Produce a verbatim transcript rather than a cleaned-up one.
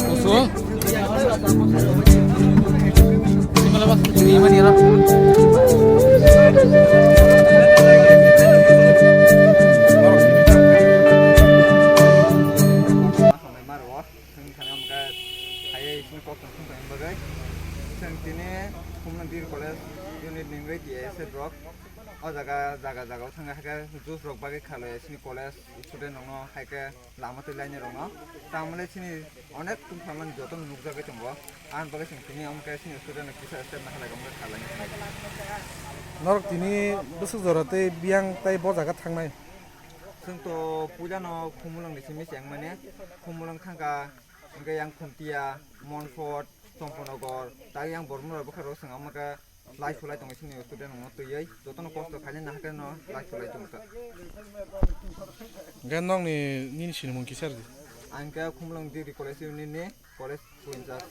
Kusu. Ini malah mas, ini mana ya? Hambai maro, chwng thani amkha hayai chwng kok tong thung thang bagwi. Chwng tini Khumulwng Degree College unit ni wngwi T S F rok o jaga, jaga, jaga o thangwi hakhe juice rok bagwi khalwi chini college student rokno hakhe lama twi lainai rokno. Tamole chini onek tungfalmani jotono nukjagwi tongo. Ani bagwi chwng tini amkhe chini student rok kisa step nahalai amkhe khalai. Norok tini bwswk jora tei biyang tei bo jaga thangnai? Chwng to puilano Khumulwng ni simi chengmani, Khumulwng thangkha, hwnkhe yang Khuntia, Monfort, Chomponogor, tei yang Bormura bwkha rok chwng amkhe lai sulai tongo chini student rokno twiwi, jotono kosto khainai nahakhe no lai sulai tongkha. Hwnkhe nokni nini sinimung kisa rwdi? Ang khe Khumulwng Degree College unit ni college in charge.